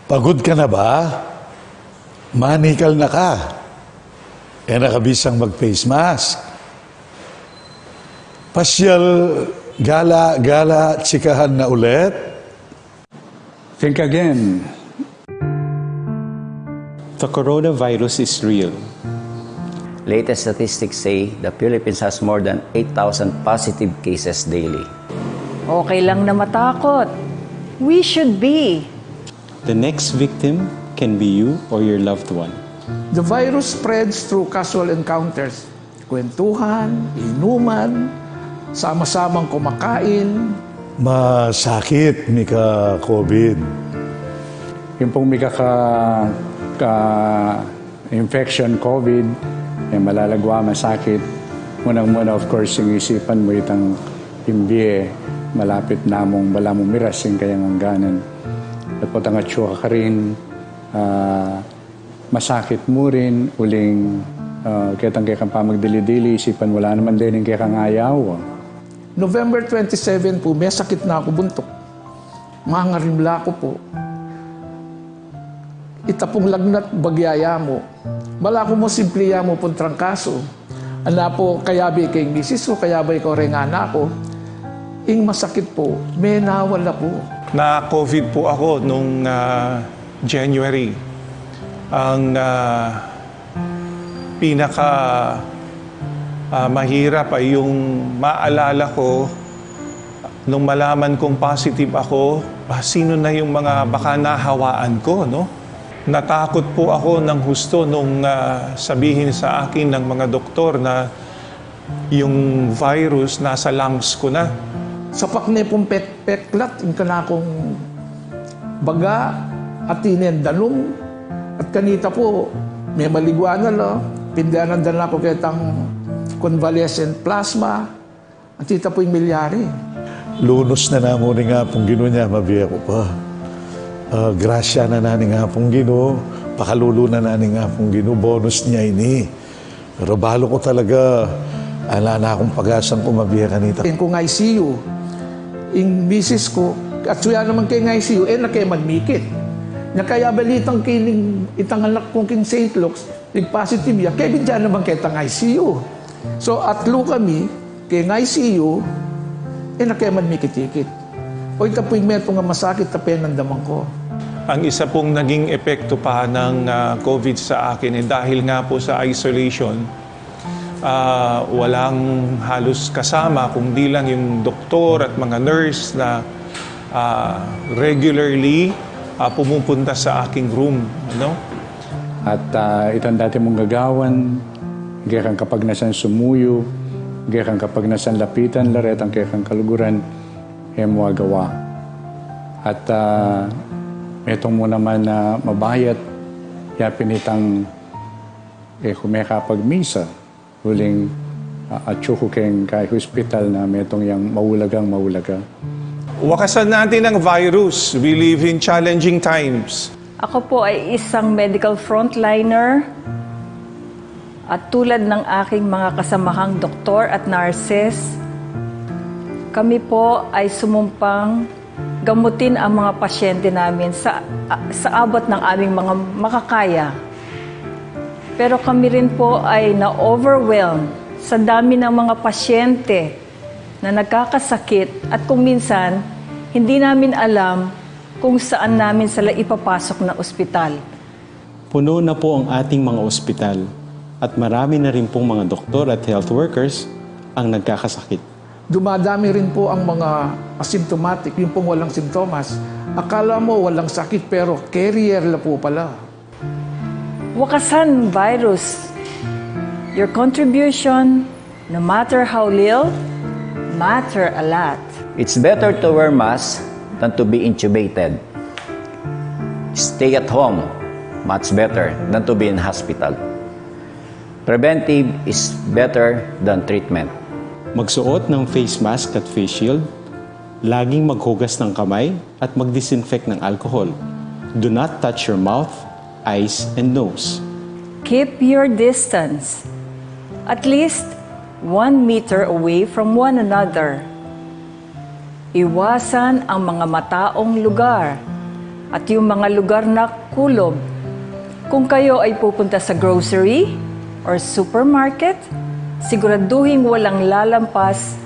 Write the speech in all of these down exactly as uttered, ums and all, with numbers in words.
Pagod ka na ba? Manikal na ka. E na ka bisang mag-face mask. Pasyal, gala-gala, tsikahan na ulit. Think again. The coronavirus is real. Latest statistics say the Philippines has more than eight thousand positive cases daily. Okay lang na matakot. We should be. The next victim can be you or your loved one. The virus spreads through casual encounters. Kwentuhan, inuman, sama-samang kumakain. Masakit mika-COVID. Yung pong mika ka, ka infection, COVID, e malalagwa, masakit. Munang-muna, of course, yung isipan mu itang ing bie, malapit na mung balamu miras ing kayang angganan. At potang atsu ka karin, ah, masakit mu rin, uling, ah, ketang kekang pamagdili-dili, isipan mu la naman dening kekang ayaw. November twenty-seven pu, mesakit na ku buntuk. Mangarimla ku pu. Ita pung lagnat bagya ya mu. Balaku mu simple ya mu pung trangkasu. Ana pu, kayabe ke ing misis ku, kayabe ko reng anak ku. Ing masakit pu, menawala pu. Na-COVID pu aku nung, ah, January. Ang, ah, pinaka, ah, mahirap ay yung maalala ko nung malaman kong positive ako, ah, sino na yung mga baka nahawaan ko, no? Natakot po ako ng husto nung, ah, sabihin sa akin ng mga doktor na yung virus nasa lungs ko na. Sapak ne pung pek-, peklat ing kanakung baga, atin ne danum, at kanita pu, memaligwa na la, pindanan da na ku ketang convalescent plasma, at ita pu ing milyari. Lunus na namu ning Apung Ginu, nya mabie ku pa. Ah, grasya na na ning Apung Ginu, pakalulu na na ning Apung Ginu, bonus ne ini. Pero balu ku talaga, ala na kung pag-asang kumabie kanita. Ing kung I C U, ing misis ku, atsu ya naman keng I C U, e na ke man mikit. Nya kaya balitang kining itang anak kung king Saint Luke's, nag-positive ya, kebit ya naman ketang I C U. So, atlu kami, keng I C U, e na ke man mikit-ikit. O, ita pu ing metung a masakit a penandaman ku. Ang isa pong naging epekto pa ng, ah, COVID sa akin, eh, dahil nga po sa isolation, ah, walang halos kasama, kung di lang yung doktor at mga nurse na, ah, regularly, ah, pumupunta sa aking room, ano? At, ah, itang dati mung gagawan, kekang kapagnasan sumuyu, kekang kapagnasan lapitan la retang kekang kaluguran, e mu agawa. At, ah, metung mu naman a mabayat, ya pin itang, e ku mekapagmisa, uling, ah, atsu ku keng kay hospital na metung yang maulagang maulaga. Wakasan natin ang virus. We live in challenging times. Ako po ay isang medical frontliner at tulad ng aking mga kasamahang doktor at nurses, kami po ay sumumpang gamutin ang mga pasyente namin sa, sa abot ng aming mga makakaya. Pero kami rin po ay na-overwhelm sa dami ng mga pasyente na nagkakasakit at kung minsan, hindi namin alam kung saan namin sila ipapasok na ospital. Puno na po ang ating mga ospital at marami na rin pong mga doktor at health workers ang nagkakasakit. Dumadami rin po ang mga asymptomatic, yung pong walang simptomas. Akala mo walang sakit pero carrier la po pala. Wakasan virus. Your contribution, no matter how little, matter a lot. It's better to wear mask than to be intubated. Stay at home, much better than to be in hospital. Preventive is better than treatment. Magsuot ng face mask at face shield. Laging maghugas ng kamay at mag-disinfect ng alcohol. Do not touch your mouth, eyes, and nose. Keep your distance, at least one meter away from one another. Iwasan ang mga mataong lugar. At yung mga lugar na kulob. Kung kayo ay pupunta sa grocery or supermarket, siguraduhing walang lalampas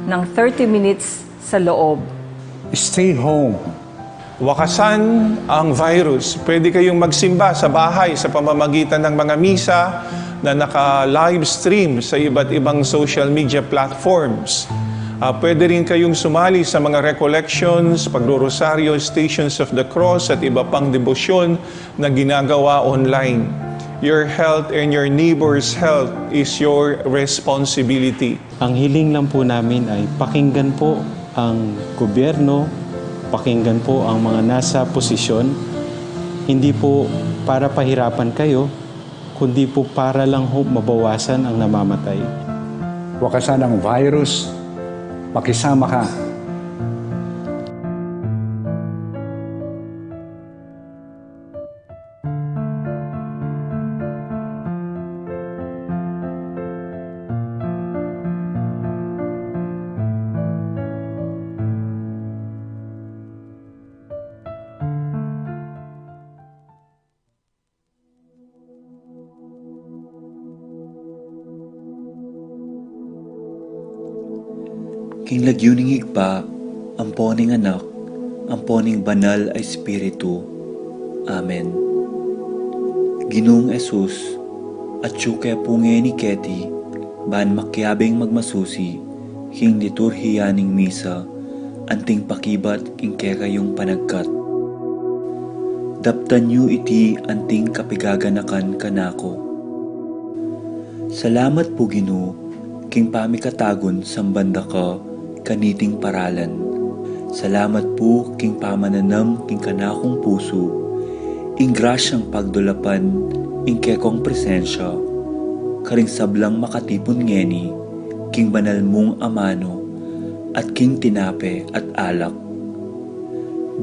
ng thirty minutes sa loob. Stay home. Wakasan ang virus. Pwede kayong magsimba sa bahay sa pamamagitan ng mga misa na naka-live stream sa iba't ibang social media platforms. Ah, pwede rin kayong sumali sa mga recollections, pagrorosaryo, Stations of the Cross at iba pang debosyon na ginagawa online. Your health and your neighbor's health is your responsibility. Ang hiling lang po namin ay pakinggan po ang gobyerno, pakinggan po ang mga nasa posisyon, hindi po para pahirapan kayo, kundi po para lang ho mabawasan ang namamatay. Wakasan ang virus. Makisama ka. King lagyu ning Ibpa, ampo ning Anak, ampo ning Banal a Espiritu. Amen. Ginung Jesus, atyu ke pu ngeni keti, ban makiabing magmasusi, king liturhiya ning misa, anting pakibat king kekayung panagkat. Daptan yu iti anting kapigaganakan kanaku. Salamat pu Ginu, king pamikatagun samban da ka kaniting paralan. Salamat pu king pamananam king kanakung pusu, ing grasyang pagdulapan ing kekong presensya, karing sablang makatipun ngeni, king banal mung amanu, at king tinape at alak.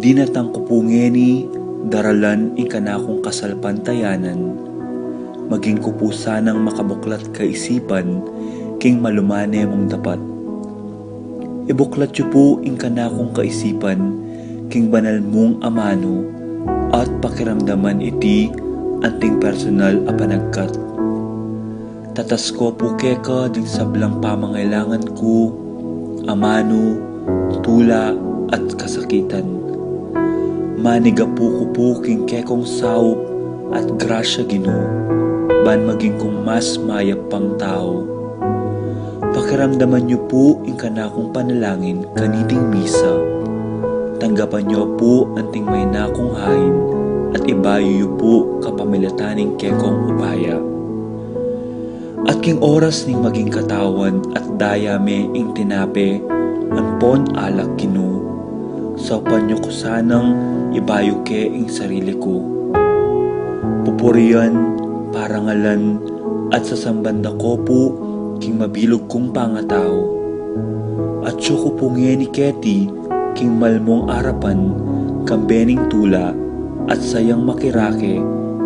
Dinatang ku pu ngeni daralan ing kanakung kasalpantayanan, maging ku pu sanang makabuklat kaisipan king malumane mung dapat. Ibuklat yu pu ing kanakung kaisipan king banal mung amanu at pakiramdaman iti anting personal a panagkat. Tatasko pu keka ding sablang pamangailangan ku, amanu, tula, at kasakitan. Manigapu ku pu king kekong saup at grasya Ginu, ban maging kung mas mayap pang tau. Pakiramdaman yu pu ing kanakung panalangin kaniting misa. Tanggapan yu pu anting maina kung hain at ibayu yu pu kapamilatan ning kekong upaya. At king oras ning maging katawan at daya me ing tinape ampon alak Ginu, saupan yu ku sanang ibayu ke ing sarili ku. Pupurian, parangalan, at sasamban da ko pu king mabilug kung pangatau. Atyu ku pu ngeni keti king malmung arapan kambe ning tula at sayang makirake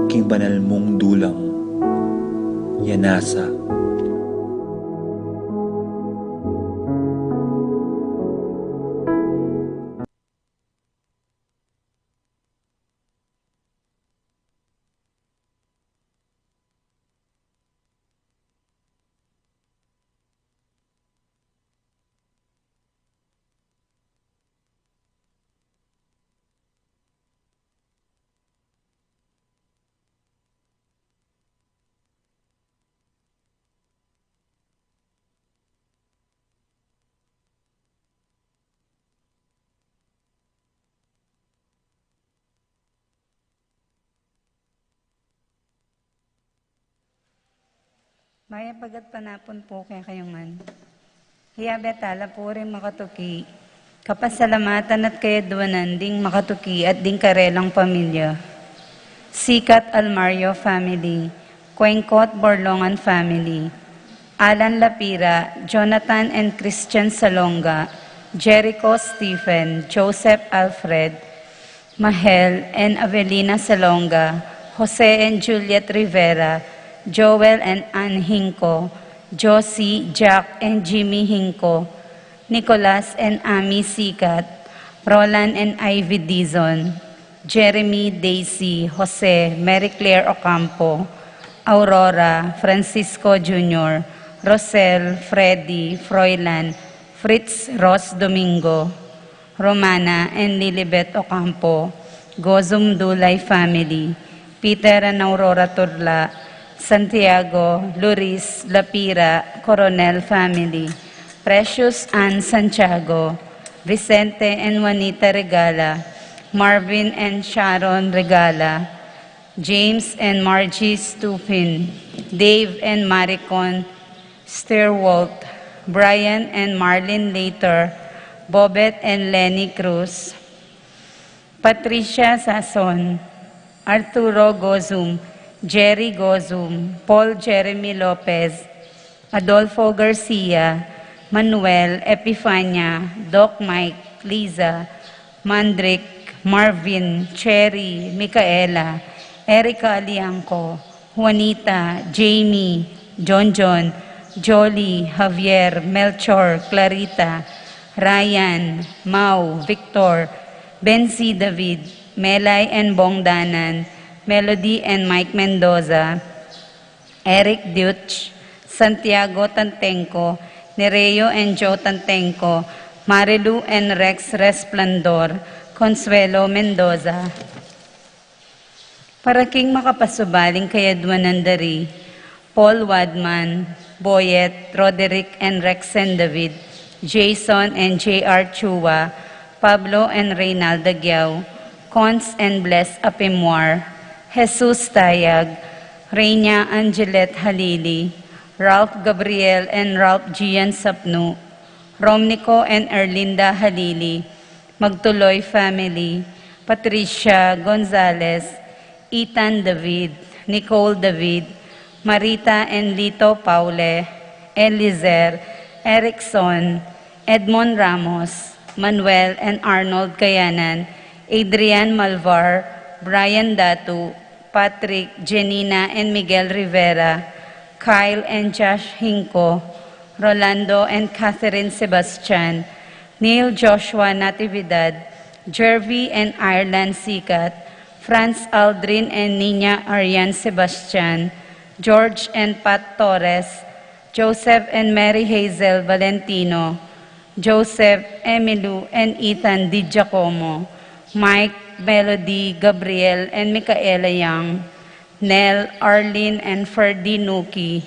king banal mung dulang. Yanasa. Mayap a gatpanapun pu kekayu ngan. Hiyabe tala pu ring makatuki, kapasalamatan at kayadwanan ding makatuki at ding karelang pamilya. Sikat Almario family, Cuenco at Borlongan family, Alan Lapira, Jonathan and Christian Salonga, Jericho Stephen, Joseph Alfred, Mahel and Avelina Salonga, Jose and Juliet Rivera, Joel and Ann Hinco, Josie, Jack and Jimmy Hinco, Nicolas and Amy Sikat, Roland and Ivy Dizon, Jeremy, Daisy, Jose, Mary Claire Ocampo, Aurora, Francisco Junior, Rosel, Freddy, Froilan, Fritz, Ros Domingo, Romana and Lilibet Ocampo, Gozum Dulay family, Peter and Aurora Turla, Santiago, Luris, Lapira, Coronel family, Precious and Santiago, Vicente and Juanita Regala, Marvin and Sharon Regala, James and Margie Stupin, Dave and Maricon Stewart, Brian and Marlene Later, Bobet and Lenny Cruz, Patricia Sason, Arturo Gozum, Jerry Gozum, Paul Jeremy Lopez, Adolfo Garcia, Manuel, Epifania, Doc Mike, Liza, Mandrick, Marvin, Cherry, Micaela, Erica Liangco, Juanita, Jamie, John John, Jolly, Javier, Melchor, Clarita, Ryan, Mau, Victor, Benzi David, Melay and Bong Danan, Melody and Mike Mendoza, Eric Deutsch, Santiago Tantenco, Nereo and Joe Tantenco, Marilu and Rex Resplendor, Consuelo Mendoza. Para king makapasubaling kayadwanan da ri Paul Wadman, Boyet, Roderick and Rexen David, Jason and J R Chua, Pablo and Reynalda Giao, Cons and Bless Apimwar, Jesus Tayag, Reina Angelet Halili, Ralph Gabriel and Ralph Gian Sapnu, Romnico and Erlinda Halili, Magtuloy family, Patricia Gonzalez, Ethan David, Nicole David, Marita and Lito Paule, Elizer, Erickson, Edmond Ramos, Manuel and Arnold Kayanan, Adrian Malvar, Brian Datu, Patrick, Jenina and Miguel Rivera, Kyle and Josh Hinco, Rolando and Catherine Sebastian, Neil Joshua Natividad, Jervy and Ireland Sikat, Franz Aldrin and Nina Arian Sebastian, George and Pat Torres, Joseph and Mary Hazel Valentino, Joseph, Emilu and Ethan Di Giacomo, Mike, Melody, Gabriel and Micaela Young, Nel, Arlene and Ferdy Nuki,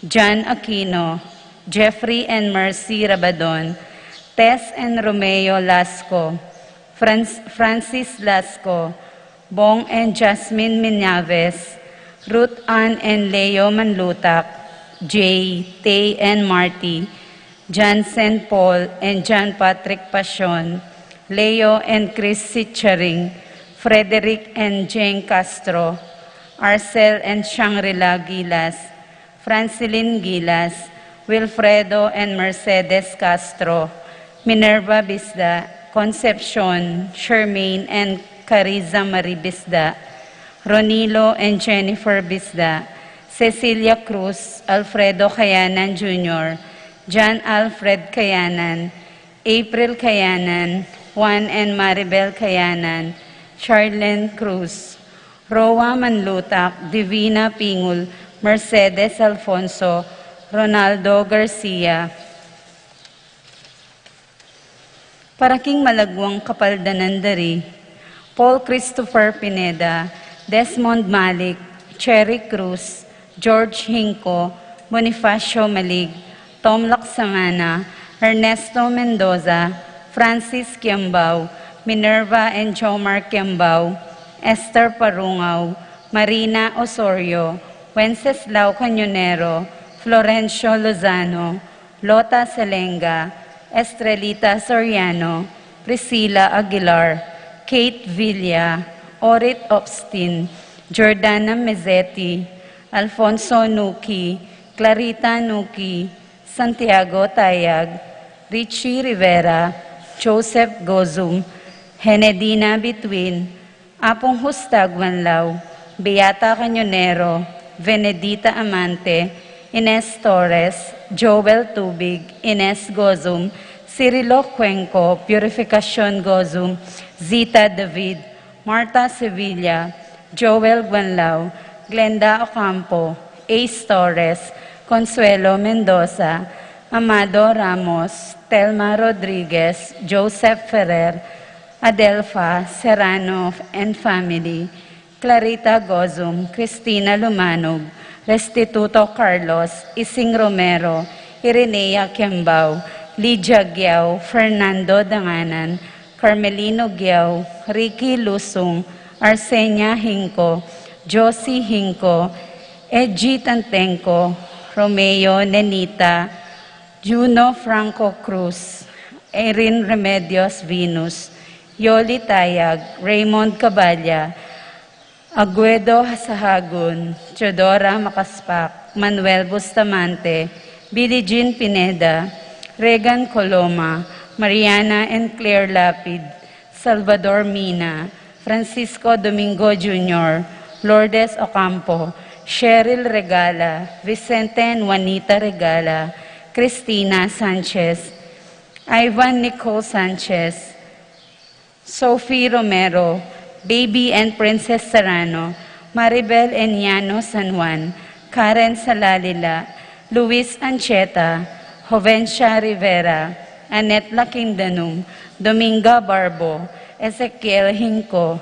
John Aquino, Jeffrey and Mercy Rabadon, Tess and Romeo Lasco, Franz-, Francis Lasco, Bong and Jasmine Minaves, Ruth Ann and Leo Manlutak, Jay, Tay and Marty, Jansen Paul and John Patrick Pasion, Leo and Chris Sicharing, Frederick and Jane Castro, Arcel and Shangri-La Gilas, Francilin Gilas, Wilfredo and Mercedes Castro, Minerva Bisda, Concepcion, Shermaine and Cariza Marie Bisda, Ronilo and Jennifer Bisda, Cecilia Cruz, Alfredo Kayanan Junior, John Alfred Kayanan, April Kayanan, Juan and Maribel Kayanan, Charlene Cruz, Roa Manlutak, Divina Pingul, Mercedes Alfonso, Ronaldo Garcia. Para king malagwang kapaldanan da ri Paul Christopher Pineda, Desmond Malik, Cherry Cruz, George Hinco, Bonifacio Malig, Tom Laksamana, Ernesto Mendoza, Francis Kiambao, Minerva and Jomar Kiambao, Esther Parungao, Marina Osorio, Wenceslao Cañonero, Florencio Lozano, Lota Selenga, Estrelita Soriano, Priscilla Aguilar, Kate Villa, Orit Opstin, Jordana Mezzetti, Alfonso Nuki, Clarita Nuki, Santiago Tayag, Richie Rivera, Joseph Gozum, Henedina Bitwin, Apung Husta Guanlao, Beata Cañonero, Venedita Amante, Ines Torres, Joel Tubig, Ines Gozum, Cirilo Cuenco, Purificacion Gozum, Zita David, Martha Sevilla, Joel Guanlao, Glenda Ocampo, Ace Torres, Consuelo Mendoza, Amado Ramos, Telma Rodriguez, Joseph Ferrer, Adelfa Serrano and family, Clarita Gozum, Cristina Lumanog, Restituto Carlos, Ising Romero, Irinea Kembao, Lydia Giao, Fernando Danganan, Carmelino Giao, Ricky Lusung, Arsenia Hinco, Josie Hinco, Edgy Tantenco, Romeo Nenita, Juno Franco Cruz, Erin Remedios Venus, Yoli Tayag, Raymond Caballa, Aguedo Sahagun, Teodora Macaspac, Manuel Bustamante, Billie Jean Pineda, Regan Coloma, Mariana and Claire Lapid, Salvador Mina, Francisco Domingo Junior, Lourdes Ocampo, Cheryl Regala, Vicente and Juanita Regala, Cristina Sanchez, Ivan Nicole Sanchez, Sophie Romero, Baby and Princess Serrano, Maribel and Yano San Juan, Karen Salalila, Luis Ancheta, Jovencia Rivera, Annette Lakindanum, Dominga Barbo, Ezekiel Hinco,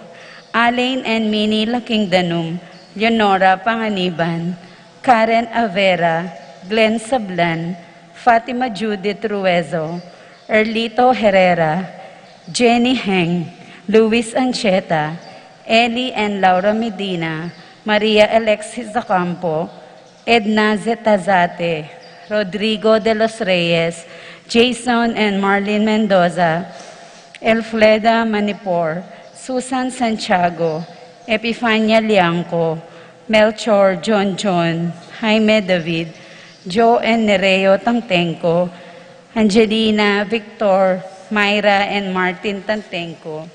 Alain and Minnie Lakindanum, Leonora Panganiban, Karen Avera, Glenn Sablan, Fatima Judith Ruezo, Erlito Herrera, Jenny Heng, Luis Ancheta, Ellie and Laura Medina, Maria Alexis Ocampo, Edna Zetazate, Rodrigo de los Reyes, Jason and Marlene Mendoza, Elfreda Manipor, Susan Santiago, Epifania Liangco, Melchor John John, Jaime David, Joe and Nereo Tangtenco, Angelina, Victor, Myra, and Martin Tangtenco.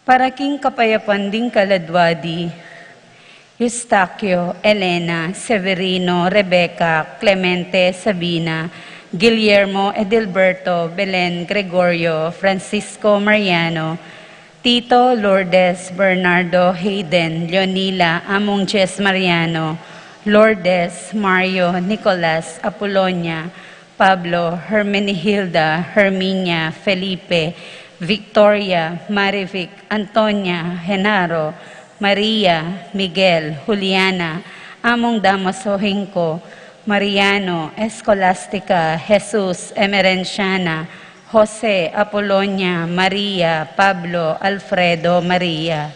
Para king kapayapan ding kaladwa di Eustaquio, Elena, Severino, Rebecca, Clemente, Sabina, Guillermo, Edilberto, Belen, Gregorio, Francisco, Mariano, Tito, Lourdes, Bernardo, Hayden, Leonila, Among Jess, Mariano, Lourdes, Mario, Nicolas, Apolonia, Pablo, Hermenegilda, Herminia, Felipe, Victoria, Marivic, Antonia, Genaro, Maria, Miguel, Juliana, Among Damaso Hinco, Mariano, Escolastica, Jesus, Emerenciana, Jose, Apolonia, Maria, Pablo, Alfredo, Maria,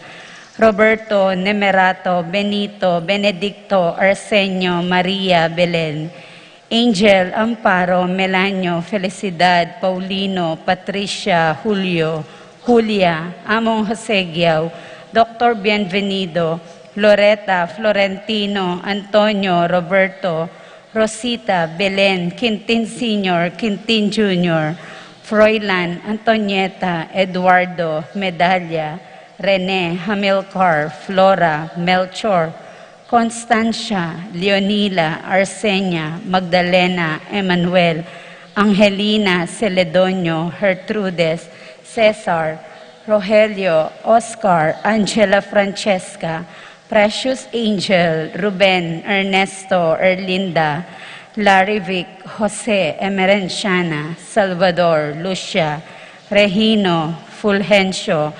Roberto, Nemerato, Benito, Benedicto, Arsenio, Maria, Belen, Angel, Amparo, Melanio, Felicidad, Paulino, Patricia, Julio, Julia, Among Jose Guiao, Doctor Bienvenido, Loreta, Florentino, Antonio, Roberto, Rosita, Belen, Quintin Senior, Quintin Junior, Froilan, Antonieta, Eduardo, Medalla, Rene, Hamilcar, Flora, Melchor, Constancia, Leonila, Arsenia, Magdalena, Emmanuel, Angelina, Celedonio, Gertrudes, Cesar, Rogelio, Oscar, Angela, Francesca, Precious, Angel, Ruben, Ernesto, Erlinda, Larry, Vic, Jose, Emerenciana, Salvador, Lucia, Regino, Fulgencio,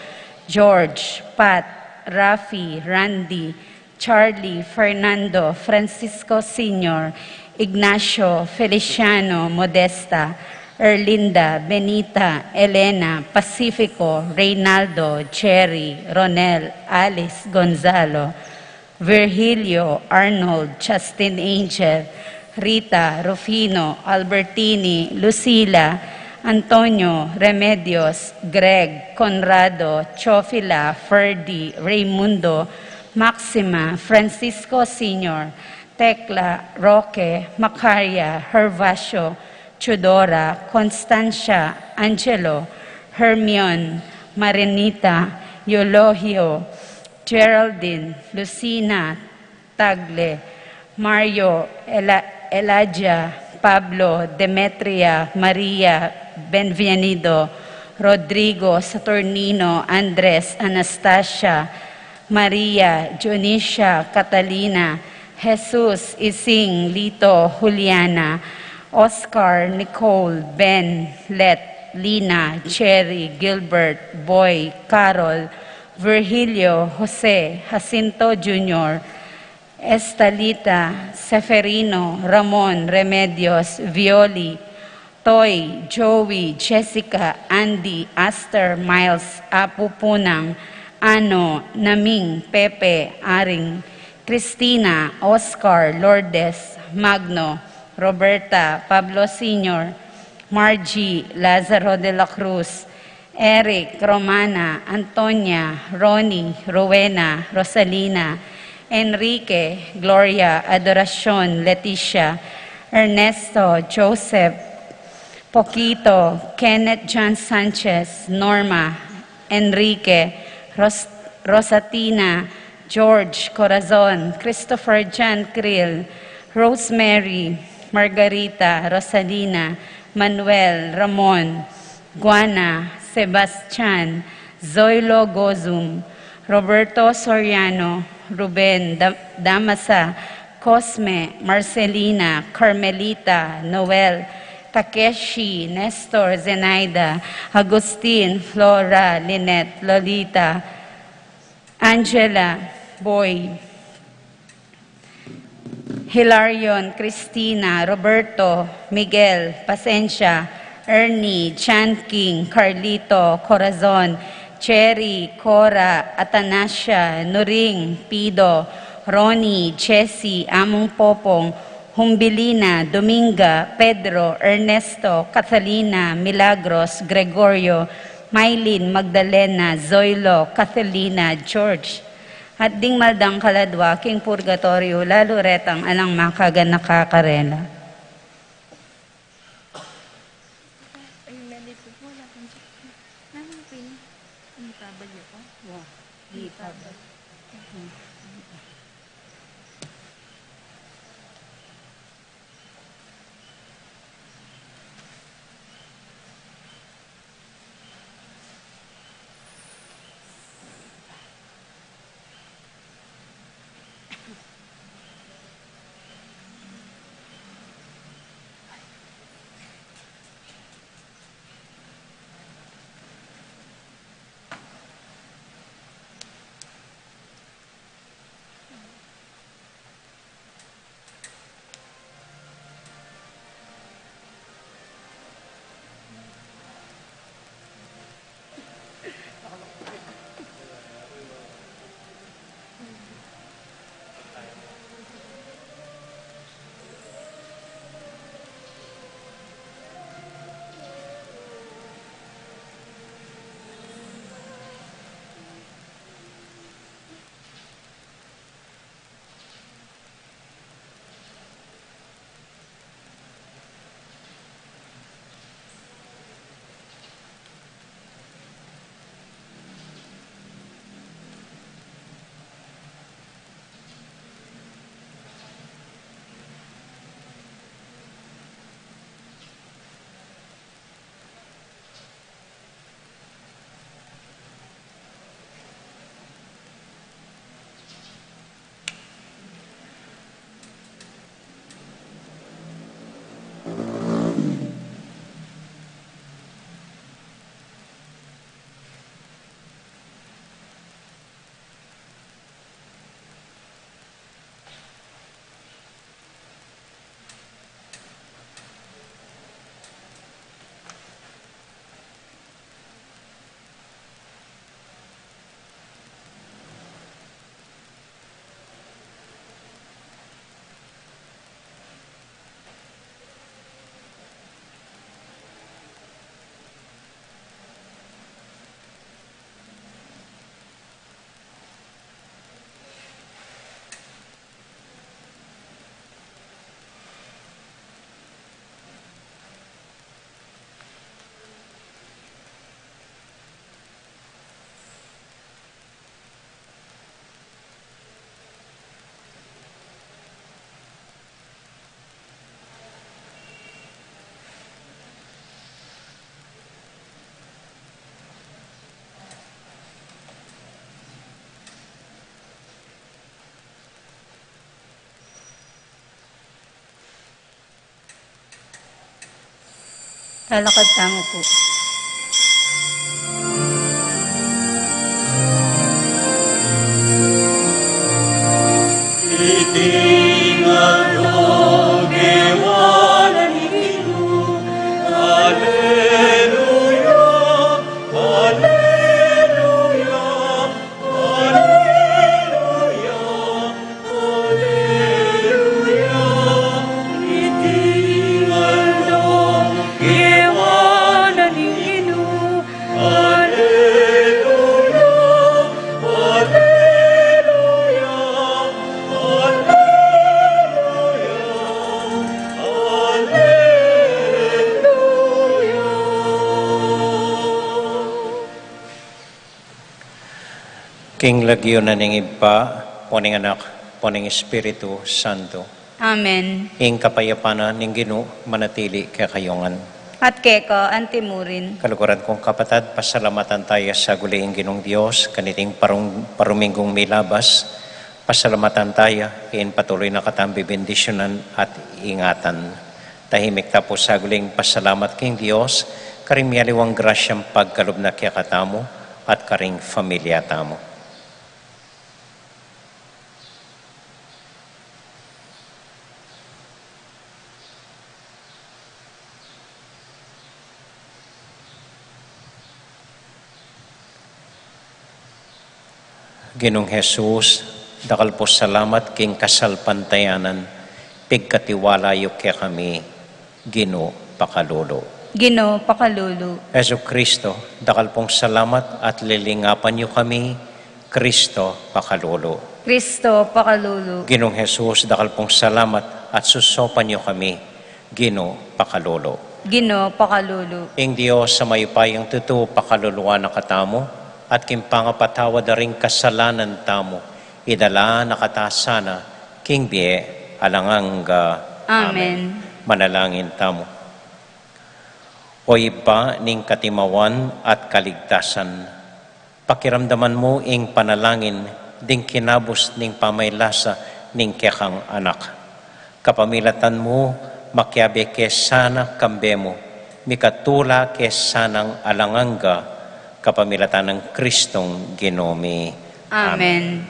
George, Pat, Rafi, Randy, Charlie, Fernando, Francisco Senior, Ignacio, Feliciano, Modesta, Erlinda, Benita, Elena, Pacifico, Reynaldo, Jerry, Ronel, Alice, Gonzalo, Virgilio, Arnold, Justin, Angel, Rita, Rufino, Albertini, Lucila, Antonio, Remedios, Greg, Conrado, Chofila, Ferdy, Raymundo, Maxima, Francisco Senior, Tecla, Roque, Macaria, Gervasio, Teodora, Constancia, Angelo, Hermione, Marinita, Eulogio, Geraldine, Lucina, Tagle, Mario, Ela-, Elijah, Pablo, Demetria, Maria, Benvenido, Rodrigo Saturnino, Andres, Anastasia, Maria, Dionisia, Catalina, Jesus, Ising, Lito, Juliana, Oscar, Nicole, Ben, Let, Lina, Cherry, Gilbert, Boy, Carol, Virgilio, Jose, Jacinto Junior, Estalita, Seferino, Ramon, Remedios, Violi, Toy, Joey, Jessica, Andy, Aster, Miles, Apu Punang, Ano, Naming, Pepe, Aring, Christina, Oscar, Lourdes, Magno, Roberta, Pablo Senior, Margie, Lazaro de la Cruz, Eric, Romana, Antonia, Ronnie, Rowena, Rosalina, Enrique, Gloria, Adoracion, Leticia, Ernesto, Joseph, Poquito, Kenneth John Sanchez, Norma, Enrique, Ros-, Rosatina, George, Corazon, Christopher, John Krill, Rosemary, Margarita, Rosalina, Manuel, Ramon, Guana, Sebastian, Zoilo Gozum, Roberto Soriano, Ruben Da-, Damasa, Cosme, Marcelina, Carmelita, Noel, Takeshi, Nestor, Zenaida, Agustin, Flora, Lynette, Lolita, Angela, Boy, Hilarion, Christina, Roberto, Miguel, Pasensia, Ernie, Chan King, Carlito, Corazon, Cherry, Cora, Atanasia, Nuring, Pido, Ronnie, Jessie, Among Popong, Humbilina, Dominga, Pedro, Ernesto, Catalina, Milagros, Gregorio, Mylene, Magdalena, Zoilo, Catalina, George. At ding maldang kaladwa king purgatoryo, lalu retang alang makaganaka karela. Lalakad tamu pu. Iting aldo, kewa na ning Ginu. Aleluya, aleluya, aleluya, aleluya. Iting aldo, kewa na ning Ginu. Aleluya, aleluya, aleluya, aleluya. King lagyu na ning Ibpa, ampo ning Anak, ampo ning Espiritu Santo. Amen. Ing kapayapan na ning Ginu manatili kekayu ngan. At keka antimurin. Kaluguran kung kapatad, pasalamatan taya saguli ing Ginung Dios, kaniting parung-, paruminggung milabas, pasalamatan taya, ing patuloy na katang bibendisyunan at ingatan. Tahimik ta pu saguli ing pasalamat king Dios, karing miyaliwang grasyang pagkalub na kekatamu at karing familia tamu. Ginung Jesus, dakal pung salamat king kasalpantayanan, pigkatiwala yu kekami, Ginu, pakalulu. Ginu, pakalulu. Jesucristo, dakal pung salamat at lilingapan yu kami, Cristo, pakalulu. Cristo, pakalulu. Ginung Jesus, dakal pung salamat at susopan yu kami, Ginu, pakalulu. Ginu, pakalulu. Ing Dios a mayupayang tutu, pakaluluan na katamu, at king pangapatawad da ring kasalanan tamu, idala na kata sana king bie alang angga. Amen. Amen. Manalangin tamu. O Ibpa ning katimawan at kaligtasan, pakiramdaman mu ing panalangin ding kinabus ning pamaylasa ning kekang Anak. Kapamilatan mu, makiabe ke sana kambe mu, mikatula ke sanang alang angga, kapamilatan nang Kristong Ginu mi. Amen. Amen.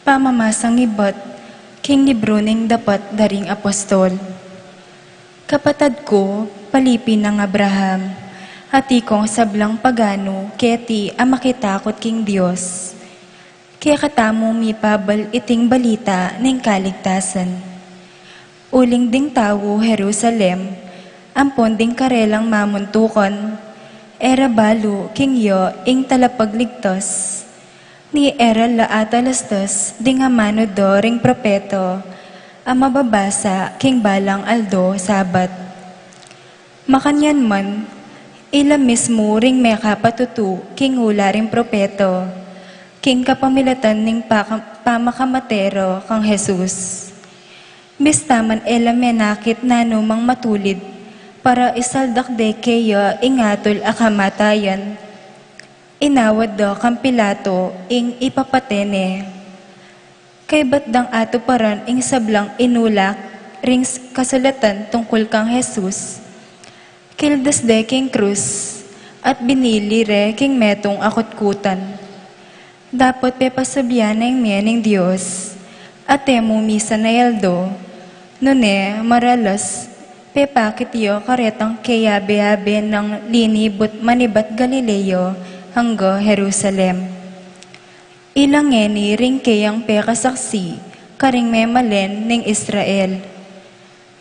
Pamamasang ibat king libru ning Dapat da ring Apostol. Kapatad ku, palipi nang Abraham, atiu kung sablang paganu keti a makitakut king Dios. Kekatamung mipabal iting balita ning kaligtasan. Uling ding tau Jerusalem, ampon ding karelang mamuntukan, e ra balu king ya ing Talapagligtas, ni e ra la atalastas ding amanu da ring propeta a mababasa king balang aldo Sabat. Makanyan man, ila mismu ring mekapatutu king ula ring propeta, king kapamilatan ning paka-, pamakamate ra kang Jesus. Bista man e la menakit nanumang matulid para isaldak de keya ing atul a kamatayan, inawad da kang Pilato ing ipapate ne. Kaybat dang atuparan ing sablang inulak ring s-, kasulatan tungkul kang Jesus, kildas de king krus at binili re king metung a kutkutan. Dapot pepasubli ya ne ing mie ning Dios, at e mu misan a aldo, nune maralas pepakit ya karetang keyabe-yabe nang linibut manibat Galilea angga Jerusalem. Ila ngeni ring keyang pekasaksi karing memalen ning Israel.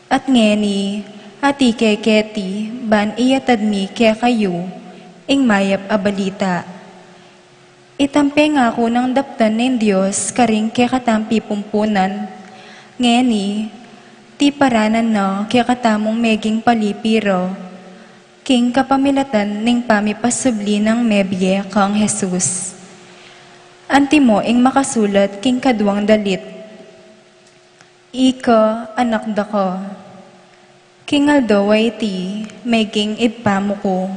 At ngeni, atiu ke keti ban iyatad mi kekayu ing mayap a balita. Itang pengaku nang daptan ning Dios karing kekatang pipumpunan, ngeni, tiparanan na kekatamung meging palipi ra king kapamilatan ning pamipasubli nang mebie kang Jesus. Antimo ing makasulat king kaduang dalit. Ika, anak daka, king aldo a iti, meging Ibpa mu ku.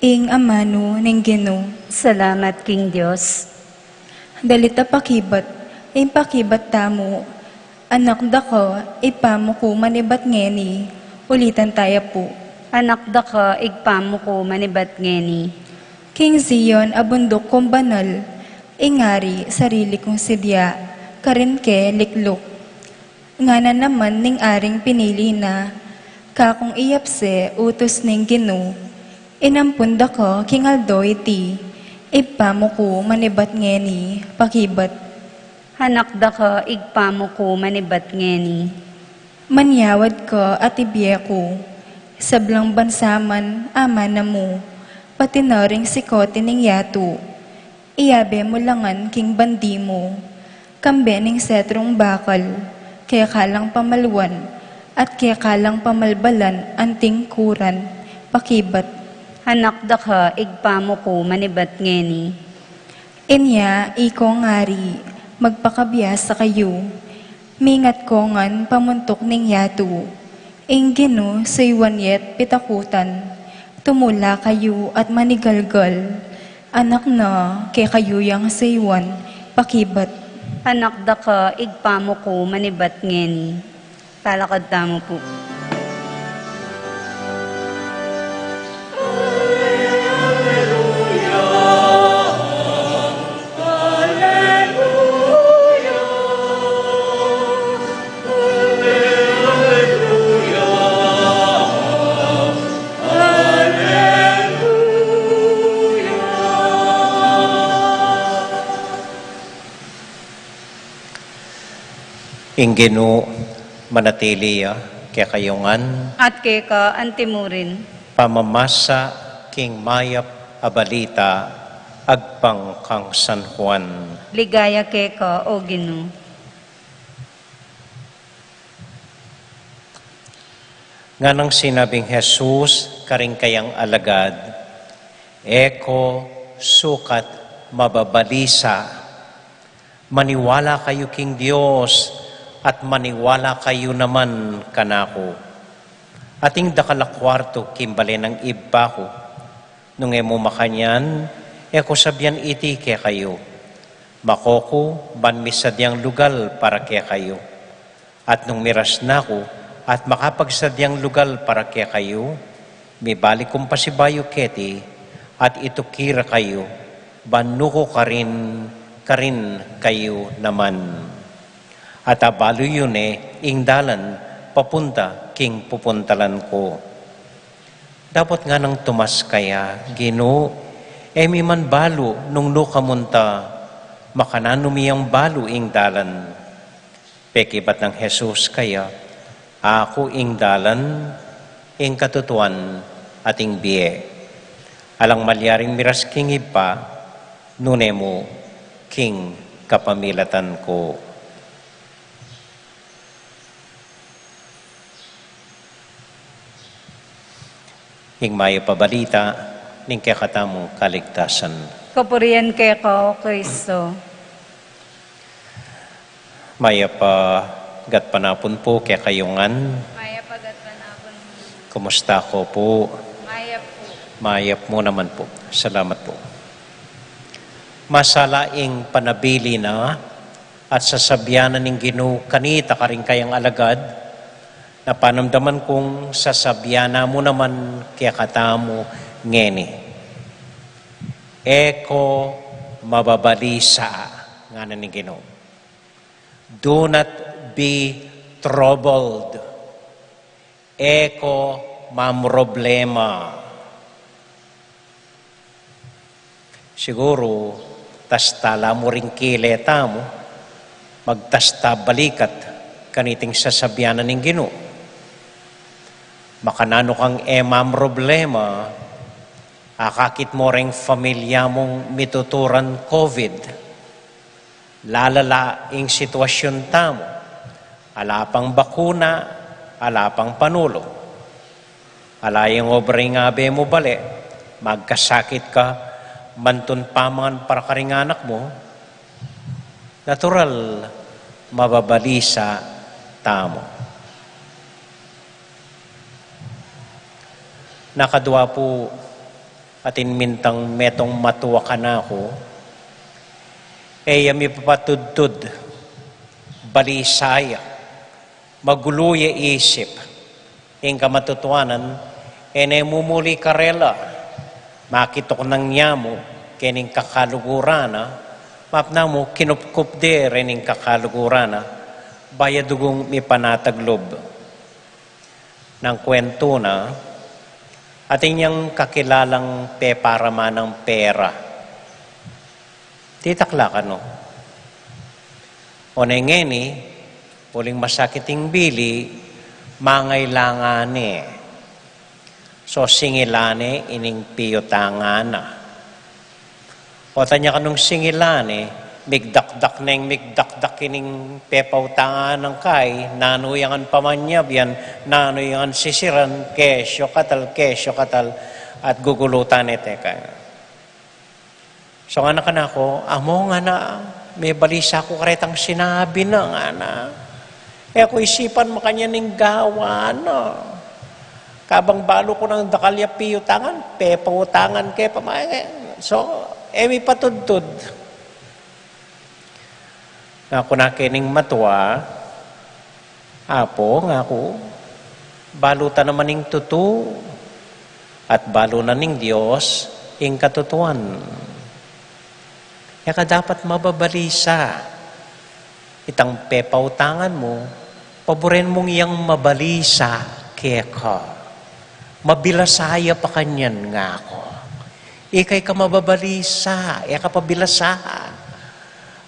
Ing amanu ning Ginu. Salamat king Dios. Dalit a pakibat, ing pakibat tamu, anak daka, Ibpa mu ku manibat ngeni, ulitan taya pu. Anak daka, Ibpa mu ku manibat ngeni. King Zion a bunduk kung banal, ing Ari sarili kung sidya, karin ke likluk. Ngana naman ning Aring pinili na, kakung iyapse utus ning Ginu, inampun daka king aldo iti, Ibpa mu ku manibat ngeni, pakibat. Anak daka, Ibpa mu ku manibat ngeni. Manyawad ka at ibie ku, sablang bansa man, amanu mu, pati na ring sikut ning yatu. Iyabe mu la ngan king bandi mu, kambe ning setrung bakal, keka lang pamaluan, at keka lang pamalbalan anting kuran, pakibat. Anak daka, Ibpa mu ku manibat ngeni. Inya, ikong Ari, magpakabiasa kayu. Mingat ko ngan pamuntuk ning yatu. Ing Ginu suyuan ye't pitakutan. Tumula kayu at manigalgal. Anak na kekayu yang suyuan, pakibat. Anak daka, Ibpa mu ku manibat ngeni. Talakad tamu pu. Ing Ginu manatili ya kekayu ngan. At keka antimurin. Pamamasa king mayap a balita agpang kang San Juan. Ligaya keka, O Ginu. Nganang sinabing Jesus karing kayang alagad, "E ko sukat mababalisa. Maniwala kayu king Dios at maniwala kayu naman kanaku. Ating dakal a kuartu king bale nang Ibpa ku. Nung e mu makanyan, e ku sabian iti kekayu. Mako ku ban misadyang lugal para kekayu. At nung miras na ku at makapagsadyang lugal para kekayu, mibalik kung pasibayu keti at ituki ra kayu, ban nuku karin, karin kayu naman. At abalu yu ne ing dalan papunta king pupuntalan ku." Dapot nganang Tomas kaya, "Ginu, e mi man balu nung nuka mu nta, makananu mi yang balu ing dalan?" Pekibat nang Jesus kaya, "Aku ing dalan, ing katutuan, at ing bie. Alang malyaring miras king Ibpa, nune mu king kapamilatan ku." Ing mayap a balita ning kekatamung kaligtasan. Kapurian keka, O Kristo. Mayap a gatpanapun pu kekayu ngan. Mayap a gatpanapun. Kumusta ko pu? Mayap pu. Mayap mu naman pu. Salamat pu. Masala ing panabilin na at sasabian na ning Ginu kanita karing kayang alagad, na panamdaman kung sasabian na mu naman kekatamu ngeni. E ko mababalisa, ngana ning Ginu. Do not be troubled. E ko mamroblema. Siguru, tasta la mu ring kile tamu, magtasta balikat kaniting sasabian na ning Ginu. Makananu kang e mamroblema, akakit mo reng familia mung mituturan COVID. Lalala ing sitwasyun tamu. Ala pang bakuna, ala pang panulu. Ala yang obra ing abe mu bale, magkasakit ka, mantun pamangan para karing anak mu. Natural, mababalisa tamu. Nakadua pu, atin mintang metung matua kanaku, e ya mipapatudtud, balisa ya, magulu ya isip, ing kamatutuanan, e ne mumuli karela, makituk nang yamu, keni ing kakaluguran na, mapnamu kinupkup de reni ing kakaluguran na, bayu dugung mipanatag lub. Nang kwentu na, atin yang kakilalang peparaman nang pera. Titakla kanu. O ne ngeni, uling masakit ing bili, mangailangan ne. So, singilan ne ining piutangan na. O tanya kanung singilan ne, migdakdak neng migdakdak ining pepautangan nang kai, nanu yang pamanyab yan, nanu yang sisiran, kesyo katal, kesyo katal, at gugulutan ne teka. So ngana kanaku, amu ngana, mebalisa ku karetang sinabi na ngana. E ku isipan makanyan ing gawan na. Kabang balu ku nang dakal ya piutangan, pepautangan ke pa ma-, so, e mipatudtud. Ngaku na kening matua, Apu, ngaku, balu ta naman ing tutu, at balu na ning Dios ing katutuan. E ka dapat mababalisa. Itang pepautangan mu, paburen mung yang mabalisa keka. Mabilasa ya pa kanyan, ngaku. Ika ing mababalisa, e ka pabilasa.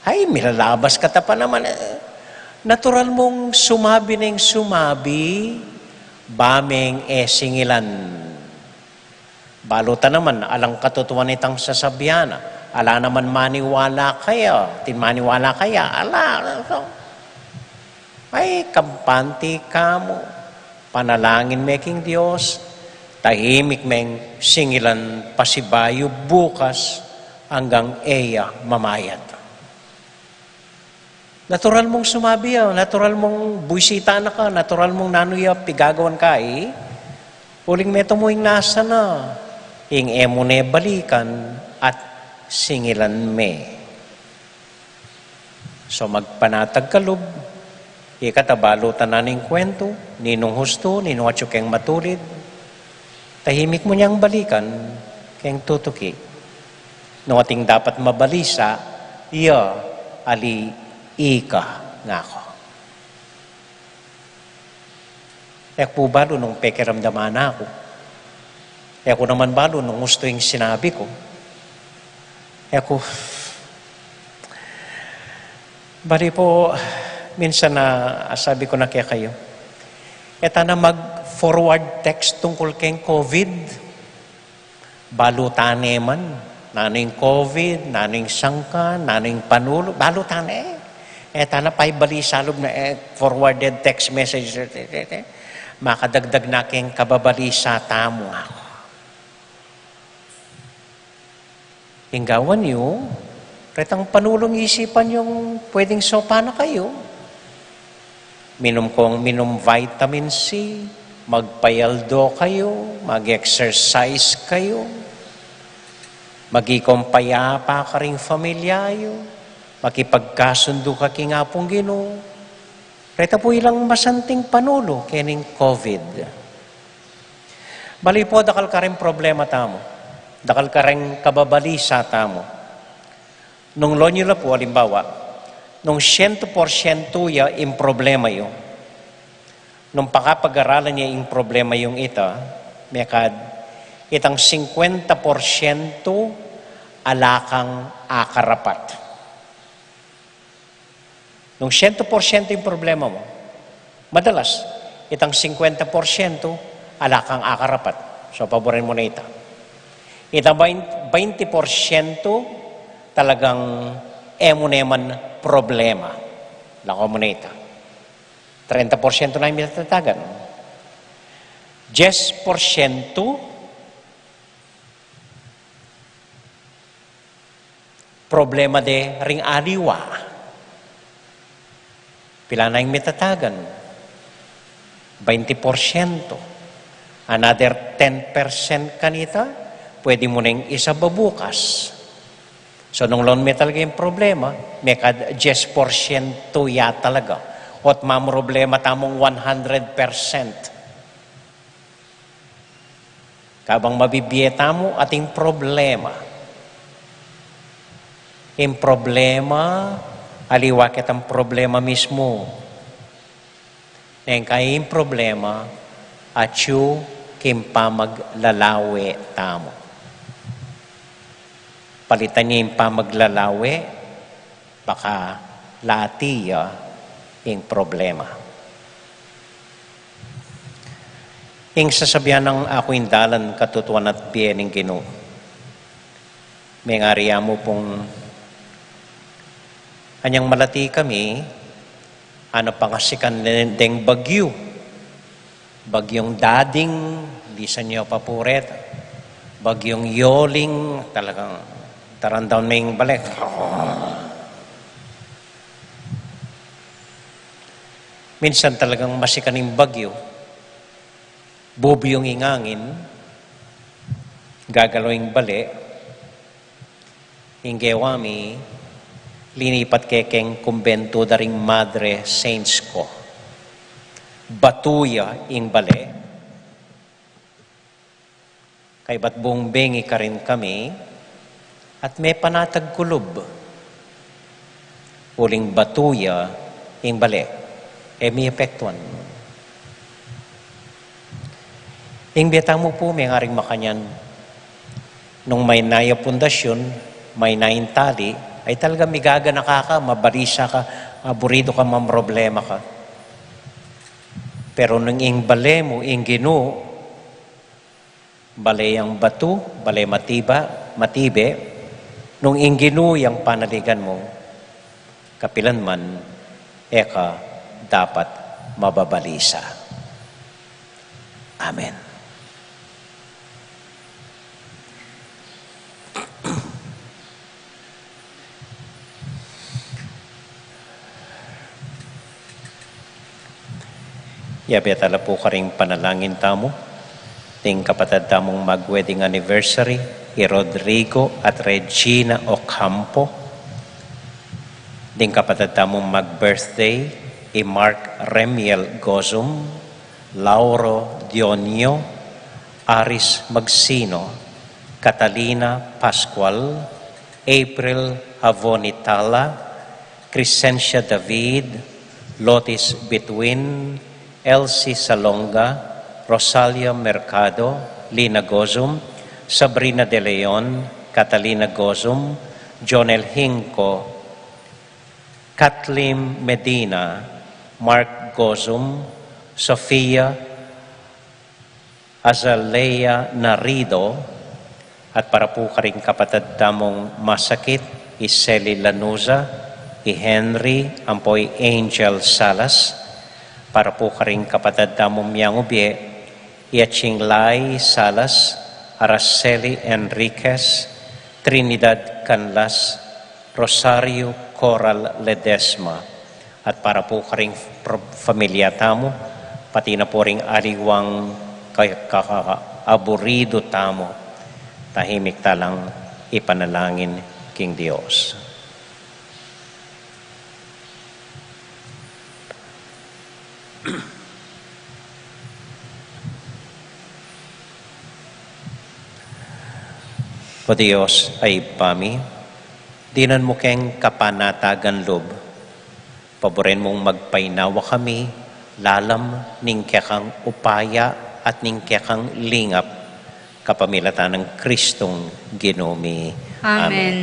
Ay, milalabas ka ta pa naman, e. Natural mung sumabi neng sumabi, ba meng e singilan. Balu ta naman, alang katutuan itang sasabian na. Ala naman maniwala kaya, atin maniwala kaya, ala, so, ay, kampante ka mu, panalangin me king Dios, tahimik meng singilan pasibayu bukas anggang e ya mamayad. Natural mung sumabi ya, natural mung buisitan na ka, natural mung nanu ya pigagawan ka, e. Uling metung mu ing nasa na, ing e mu ne balikan at singilan me. So, magpanatag ka lub, ika ta balu ta na ning kwentu, ninung hustu, ninung atyu keng matulid, tahimik mu neng balikan keng tutuki. Nung atin dapat mabalisa, iya, ali, ika, ngaku. E ku balu nung pekiramdaman na ku. E ku naman balu nung hustu ing sinabi ku. E ku, bali pu, minsan na, a, sabi ku na kekayu, e ta na mag-forward text tungkul keng COVID. Balu ta ne man, nanu ing COVID, nanu ing sangkan, nanu ing panulu, balu ta ne. E ta na paibalisa lub na, e, forwarded text message, e, e, e, makadagdag na keng kababalisa tamu, ngaku. Ing gawan yu, retang panulung isipan yung pwedeng sopan na kayu. Minum kong minum vitamin C, magpayaldo kayu, mag-exercise kayu, maging payapa karing familia yu, makipagkasundu ka king Apung Ginu. Reta pu ilang masanting panulu kening COVID. Bali pu, dakal kareng problema tamu, dakal kareng kababalisa tamu. Nung loan yu la pu, alimbawa, nung siyento porsyento ya ing problema yu, nung pakapag-aralan ya ing problema yung ita, mekad, itang singkwenta porsyento ala kang akarapat. Nung siyento porsyento ing problema mu, madalas, itang singkwenta porsyento ala kang akarapat. So, paboren mu na ita. Itang bain-, baynti porsyento talagang e mu ne man problema. Lako mu na ita. Trenta porsyento na ing mitatagan. Dyes porsyento problema de ring aliwa. Pilan na ing mitatagan? Baynti porsyento. Another ten percent kanita, pwede mu neng isaba bukas. So, nung lawan me talaga ing problema, mekad dyes porsyento ya talaga. Ot mamroblema tamung one hundred percent. Kabang mabibie tamu ating problema. Ing problema, aliwa ketang problema mismu. Neng kaya ing problema, atyu king pamaglalawe tamu. Palitan ye ing pamaglalawe, baka lati ya ing problema. Ing sasabian nang aku ing dalan, katutuan at bie ning Ginu. Mengari ya mu pung anyang malati kami, ana pangasikan deng bagyu. Bagyung Dading, lisan yu pa pu reta. Bagyung Yoling, talagang tarandaun me ing bale. Minsan talagang masikan ing bagyu. Bubuyung ing angin, gagalaw ing bale. Ing gewa mi, linipat ke keng kumbentu da ring Madre Saints ko. Batu ya ing bale. Kaybat bung bengi karin kami, at mepanatag kulub. Uling batu ya ing bale, e mi epektuan. Ing bie tamu pu, mengaring makanyan, nung mayna ya pundasyun, mayna ing tali, ay talaga migaganaka ka, mabalisa ka, aburidu ka mamroblema ka. Pero nung ing bale mu ing Ginu, bale yang batu, bale matiba, matibe, nung ing Ginu yang panaligan mu, kapilan man e ka dapat mababalisa. Amen. Yabe tala pu karing panalangin tamu, ding kapatad tamung mag-wedding anniversary, i Rodrigo at Regina Ocampo, ding kapatad tamung mag-birthday, i Mark Remiel Gozum, Lauro Dionio, Aris Magsino, Catalina Pascual, April Havonitala, Crescencia David, Lotis Bituin, Elsie Salonga, Rosalia Mercado, Lina Gozum, Sabrina De Leon, Catalina Gozum, Jonel Hinco, Kathleen Medina, Mark Gozum, Sofia Azalea Narido, at para pu karing kapatad tamung masakit, i Sally Lanuza, i Henry, ampo i Angel Salas, para pu karing kapatad tamung miangubie, i Aching Lai Salas, Araceli Enriquez, Trinidad Canlas, Rosario Coral Ledesma, at para pu karing pro-, familia tamu, pati na pu ring aliwang kay-, kaka-, aburidu tamu, tahimik talang ipanalangin king Dios. O Dios a Ibpa mi, dinan mu keng kapanatagan lub, paburen mung magpainawa kami lalam ning kekang upaya at ning kekang lingap, kapamilatan nang Kristong Ginu mi. Amen. Amen.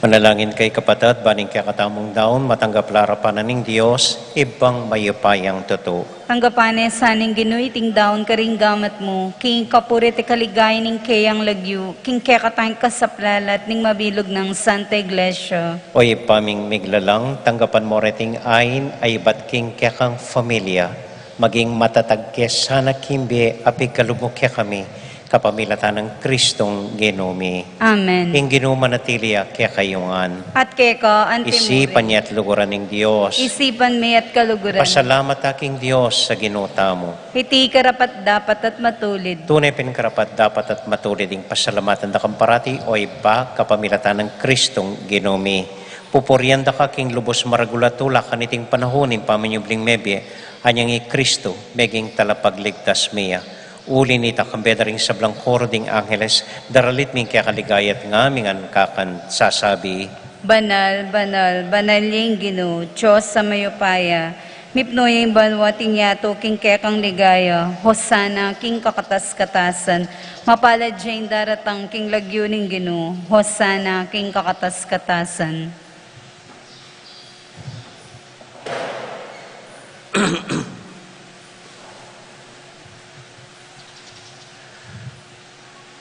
Manalangin kayu, kapatad, ban ing kekatamung daun matanggap la arapan na ning Dios, Ibpang mayupayang tutu. Tanggapan na sa ning Ginu iting daun karing gamat mu, king kapurian at kaligayan ning keyang lagyu, king kekatang kasaplalan at ning mabilug nang Santa Iglesia. O Ibpa ming miglalang, tanggapan mu reting ain a ibat king kekang familia, maging matatag ke sana king bie a pigkalub mu kekami, kapamilatan nang Kristong Ginu mi. Amen. Ing Ginu manatili ya kekayu ngan. At keka anti mu rin. Isipan ye at luguran ing Dios. Isipan mi at kaluguran. Pasalamat ta king Dios a Ginu tamu. Iti karapat-dapat at matulid. Tune pin karapat-dapat at matulid ing pasalamatan da kang parati, o Ibpa, kapamilatan nang Kristong Ginu mi. Pupurian da ka king lubus maragul a tula kaniting panaun ning pamanyubling mebie, anyang i Kristo meging talapagligtas mi ya. Uli nita, kambe da ring sablang koro ding angeles, daralit mi ing keka ligaya at ngaming ngan kakan sasabi: Banal, banal, banal ya ing Ginu, Dios a mayupaya. Mipnu ya ing banua at ing yatu king kekang ligaya. Hosana king kakatas-katasan. Mapalad ya ing daratang king lagyu ning Ginu. Hosana king kakatas-katasan.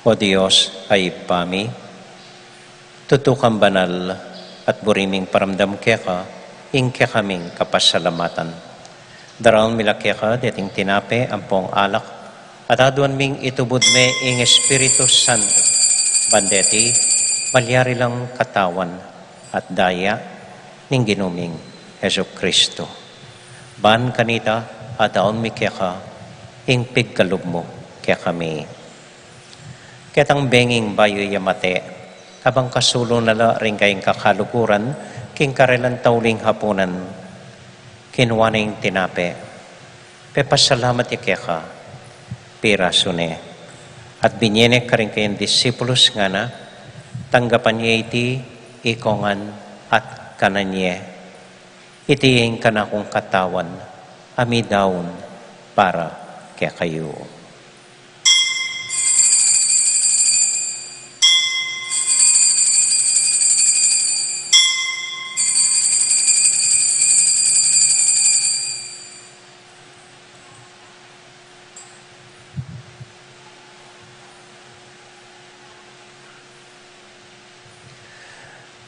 O Dios a Ibpa mi, tutu kang banal, at buri ming paramdam keka ing kekaming kapasalamatan. Daraun mi la keka deting tinape ampong alak, at aduan ming itubud me ing Espiritu Santo, ban deti malyari lang katawan at daya ning Ginu ming Jesucristo. Ban kanita, adaun mi keka ing pigkalub mu kekami. Ketang benging bayu ya mate, kabang kasulu na la ring kayang kakaluguran king karelang tauling hapunan, kinua ne ing tinape, pepasalamat ya keka, pirasu ne, at binie ne karing kayang disipulus, ngana: Tanggapan ye iti ikongan at kanan ye. Iti ing kanakung katawan a midaun para kekayu.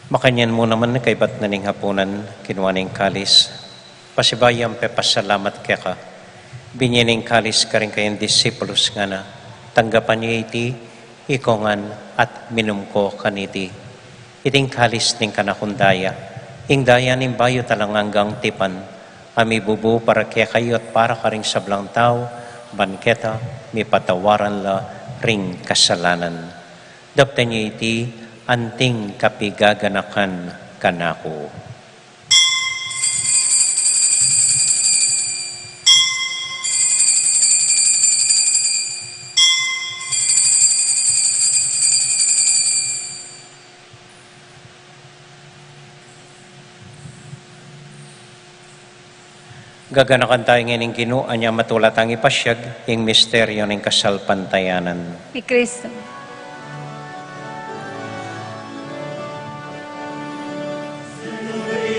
Makanyan mu naman kaibat na ning hapunan, kinua ne ing kalis, pasibayu yang pepasalamat keka, binie ne ing kalis karing kayang disipulus, ngana: Tanggapan ye iti ikongan at minum ko kaniti. Iting kalis ning kanakung daya, ing daya ning bayu at alang anggang tipan, a mibubu para kekayu at para karing sablang tau, ban keta mipatawaran la ring kasalanan. Daptan ye iti anting kapigaganakan kanaku. Gaganakan tayu ngeni ing Ginu, anya matula tang ipasiag ing misteryu ning kasalpantayanan. I Kristo.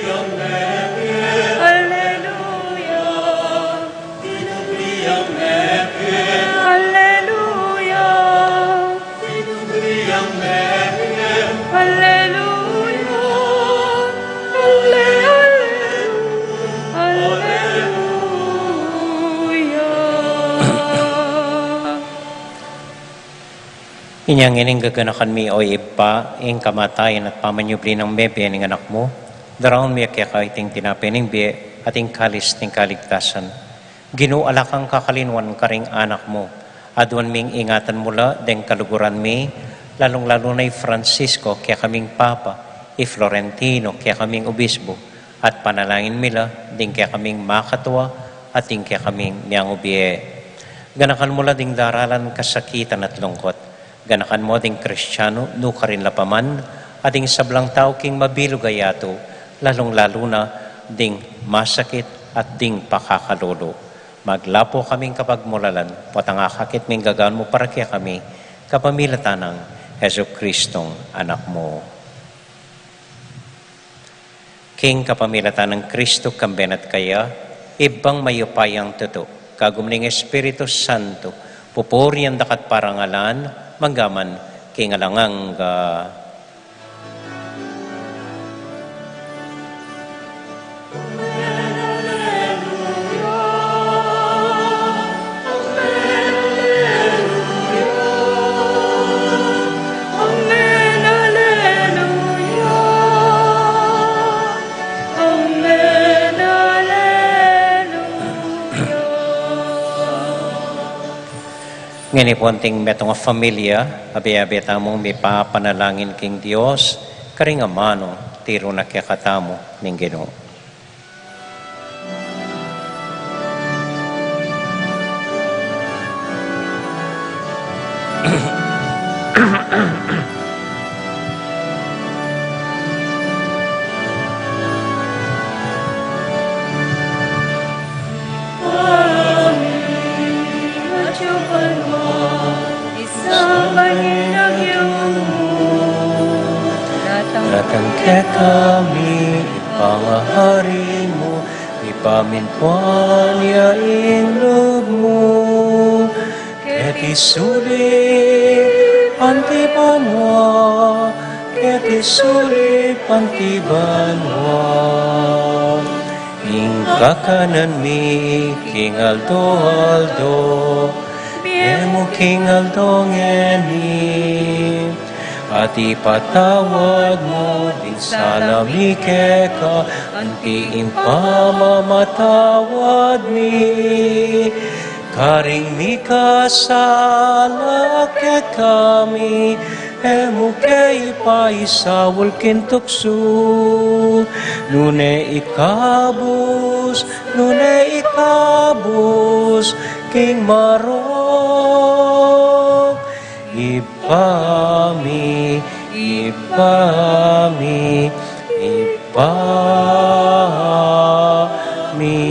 Alleluia. Alleluia. Alleluia. Alleluia. Inya ngeni gaganakan mi, o Ibpa, ing kamatayan at pamanyubli nang mebie ning Anak mu, daraun mi keka iting tinape ning bie at ing kalis ning kaligtasan. Ginu, ala kang kakalinuan karing anak mu. Aduan ming ingatan mu la deng kaluguran mi, lalung-lalu na i Francisco, kekaming Papa, i Florentino, kekaming Obispo, at panalangin mi la ding kekaming makatua at ding kekaming miyangubie. Ganakan mu la ding daralan kasakitan at lungkot. Ganakan mu ding Kristiano nukarin la pa man, at ding sablang tau king mabilug a yatu, lalung-lalu na ding masakit at ding pakakalulu. Maglapu kaming kapagmulalan, potang akakit ming gagawan mu para kekami, kapamilatan nang Jesucristong Anak mu. King kapamilatan nang Kristu, kambe na at kaya, Ibpang mayupayang tutu, kagum ning Espiritu Santo, pupurian da ka at parangalan, mangga man king alang angga. Ngeni pu anting metung a familia, abe-abe tamung mipapanalangin king Dios, karing amanu tiru na kekatamu ning Ginu. Datang kekami ing pangahari mu, mipamintuan ya ing lub mu, keti sulip anti banua, keti sulip anti banua. Ing kakanan mi king aldo-aldo, ibie mu king aldo ngeni, at ipatawad mu ding sala mi keka, anti ing pamamatawad mi karing mikasala kekami, e mu ke ipaisaul king tuksu, nune ikabus, nune ikabus king marok. Ibpa mi, Ibpa mi, Ibpa mi.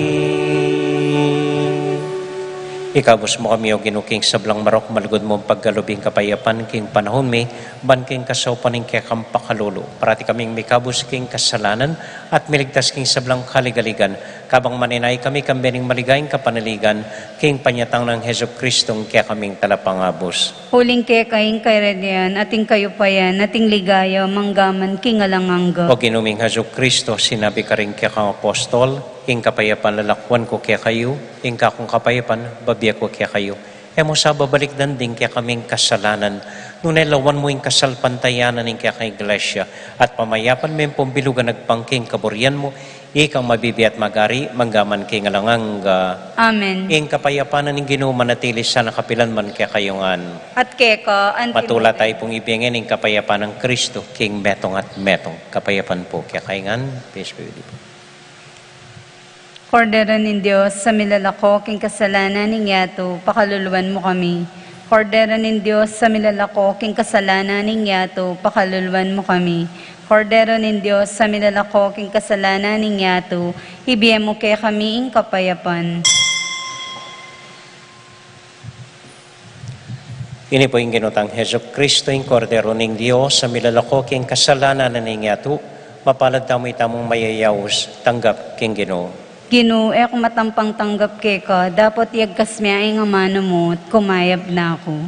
Ikabus mu kami, O Ginu, king sablang marok, malugud mung pagkalub ing kapayapan king panaun mi, ban king kasaupan ning kekang pakalulu, parati kaming mikabus king kasalanan, at miligtas king sablang kaligaligan, kabang manenaya kami kambe ning maligayang kapanaligan, king panyatang nang Jesucristo, ing kekaming Talapangabus. Uling keka ing kayarian, at ing kayupayan, at ing ligaya, mangga man king alang angga. O Ginu ming Jesucristo, sinabi karing kekang apostol, Ing kapayapan lalakwan ku kekayu, ing kakung kapayapan babie ku kekayu. E mu sa babalikdan ding kekaming kasalanan, nune lawan mu ing kasalpantayanan ning kekang Iglesia, at pamayapan me ing pumbilugan agpang king kaburian mu, ikang mabibie at magari, mangga man king alang angga. Amen. Ing kapayapan na ning Ginu manatili sana kapilan man kekayu ngan. At keka anti. Matula tayu pung ibie ngeni ing kapayapan nang Kristo king metung at metung. Kapayapan pu kekayu ngan. Peace be with you. Kordero ning Dios, a milalako king kasalanan ning yatu, pakaluluan mu kami. Kordero ning Dios, a milalako king kasalanan ning yatu, pakaluluan mu kami. Kordero ning Dios, a milalako king kasalanan ning yatu, ibie mu kekami ing kapayapan. Ini pu ing Ginu tang Jesucristo, ing Kordero ning Dios, a milalako king kasalanan ning yatu. Mapalad tamu itamung mayayaus tanggap king Ginu. Ginu, e ku matampang tanggap keka, dapot yagkas me ing amanu mu, at kumayap na ku.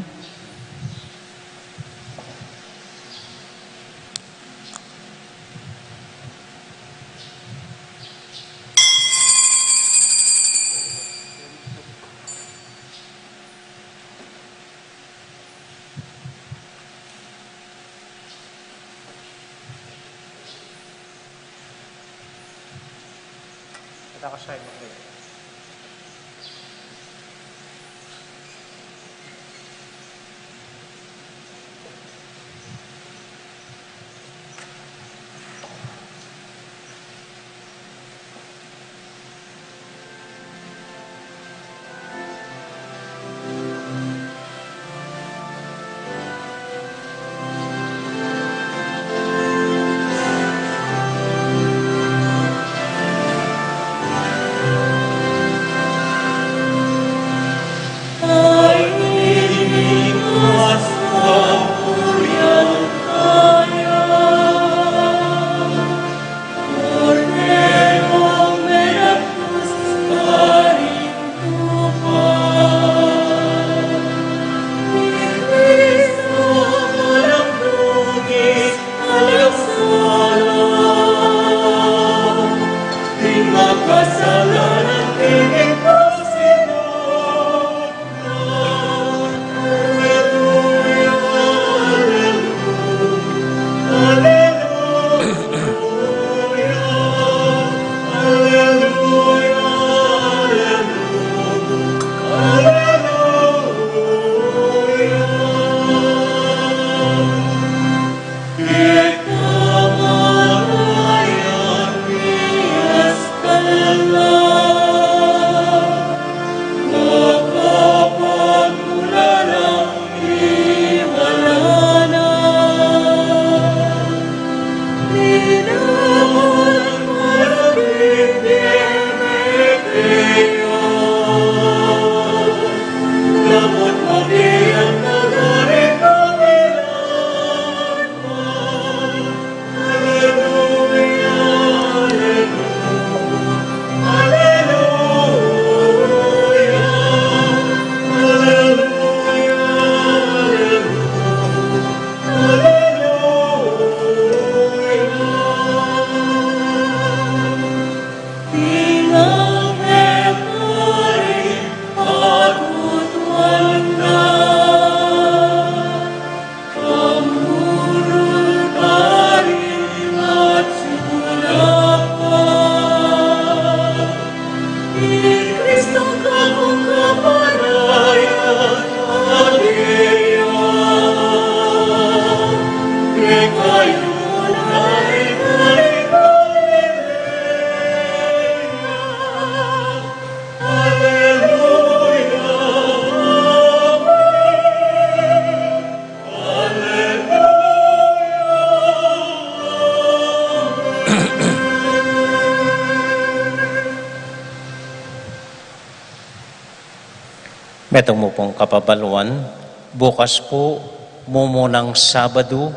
Keto mu pung kapabaluan, bukas pu, mumunang Sabadu,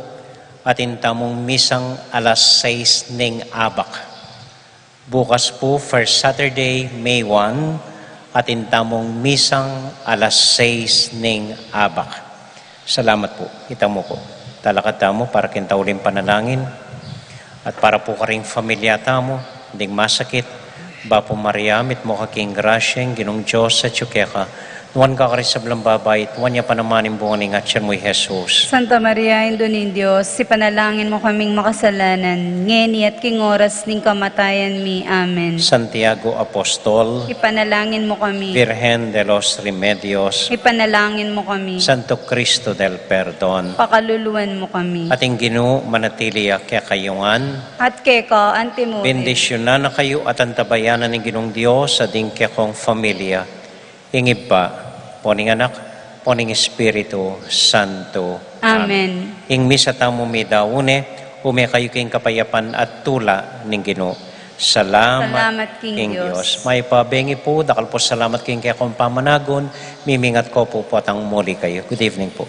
atin tamung misang alas sais ning abak. Bukas pu, first Saturday, May one, atin tamung misang alas sais ning abak. Salamat pu. Ita mu pu. Talakad tamu para king tauling panalangin at para pu karing familia tamu, ding masakit. Bapu Maria, mitmu ka king grasya, ing Ginung Dios atyu keka. Nuan ka karing sablang babai, at nuan ya pa naman ing bunga ning atyan mu, i Jesus. Santa Maria, Indu ning Dios, ipanalangin mu kaming makasalanan, ngeni at king oras ning kamatayan mi. Amen. Santiago Apostol, ipanalangin mu kami. Virgen de los Remedios, ipanalangin mu kami. Santo Cristo del Perdon, pakaluluan mu kami. At ing Ginu manatili ya kekayu ngan. At keka antimurin. Bendisyunan na kayu at antabayanan ning Ginung Dios, a ding kekong familia, ing Ibpa, ampo ning Anak, ampo ning Espiritu Santo. Amen. Ing misa tamu midaun ne, ume kayu king kapayapan at tula ning Ginu. Salamat. Salamat king Dios. Mayap a bengi pu, dakal pu salamat king kekong pamanagun, mimingat ko pu potang muli kayu. Good evening pu.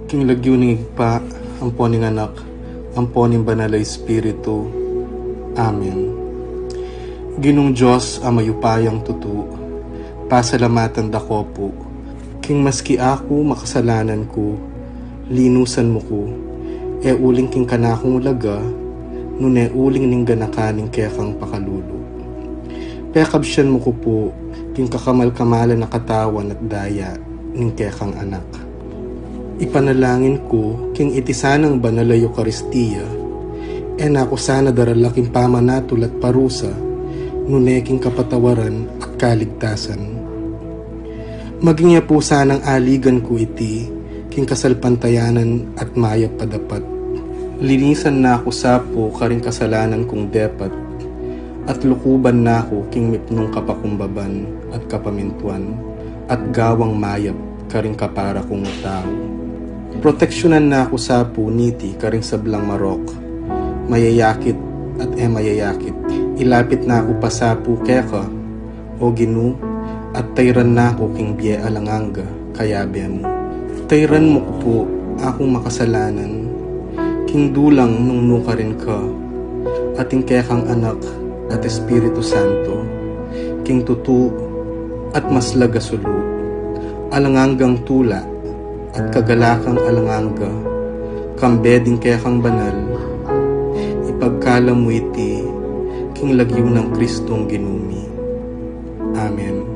King lagyu ning Ibpa, ampo ning Anak, ampo ning Banal a Espiritu. Amen. Ginung Dios a mayupayang tutu, pasalamatan da ko pu, king maski aku makasalanan ku, linusan mu ku, e uling king kanakung ulaga, nune uling ning ganakan ning kekang pakalulu. Pekabsian mu ku pu, king kakamal-kamalan a katawan at daya ning kekang Anak. Ipanalangin ku, king iti sanang banal a Eukaristia, e na ku sana darala king pamanatul at parusa, nune king kapatawaran at kaligtasan. Maging ya pu sanang aligan ku iti, king kasalpantayanan at mayap a dapat. Linisan na ku sa pu karing kasalanan kung depat, at lukuban na ku king mipnung kapakumbaban at kapamintuan, at gawang mayap karing kapara kung tau. Proteksyunan na ku sa pu niti karing sablang marok, mayayakit at e mayayakit. Ilapit na ku pa sa pu keka, O Ginu, at tairan na ku king bie alang angga, kayabe mu. Tairan mu ku pu akung makasalanan, king dulang nung nukarin ka, at ing kekang Anak at Espiritu Santo, king tutu at maslag a sulu, alang anggang tula at kagalakang alang angga, kambe ding kekang banal, ipagkalub mu iti king lagyu nang Kristong Ginu mi. Amen.